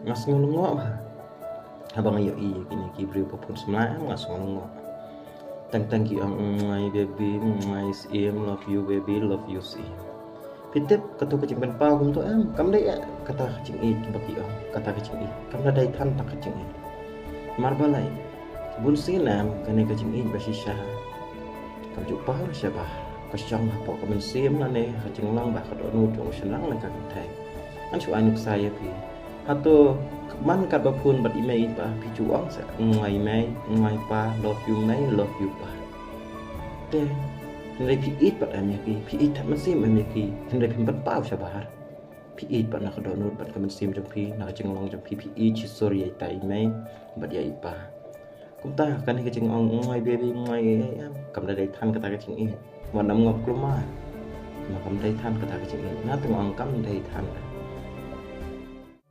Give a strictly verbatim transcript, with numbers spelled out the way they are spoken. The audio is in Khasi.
Nga sngew lyngngoh bha. Haba nga ïohi ïa kine ki briew ba phone samla em, nga sngew lyngngoh. Teng teng ki ong, "Mwah baby, mwah syiem, love you baby, love you syiem." Phi tip kato ka jingpynpaw kumto em, kam dei eh kata ka jingïeit ba ki ong, kata ka jingïeit. Kam da dei than kata ka jingïeit. Namar balei? Bun sien em, kane ka jingïeit ba shisha kam ju paw shabar. Ka shong hapoh ka mynsiem lane ha ka jinglong ba ka dohnud jong u shynrang lane ka kynthei. Ngan shu ai nuksa ïa phi. Hato man katba phone bad i mei i pa, phi ju ong sa, "Mwah mei, mwah pa, love you mei, love you pa." Te hynrei phi ïeit pat em ïa ki, phi ïeit thep mynsiem em ïa ki, hynrei phim pynpaw shabar. Phi ïeit pat na ka dohnud bad ka mynsiem jong phi, na ka jinglong jong phi, phi ïeit shisha ïa i tai i mei bad ïa i pa. Kumta kane ka jingong, "Mwah baby, mwah," em, kam da dei than kata ka jingïeit. Wat nym ngop kulmar. Ma kam dei than kata ka jingïeit. Nga te nga ong kam dei than.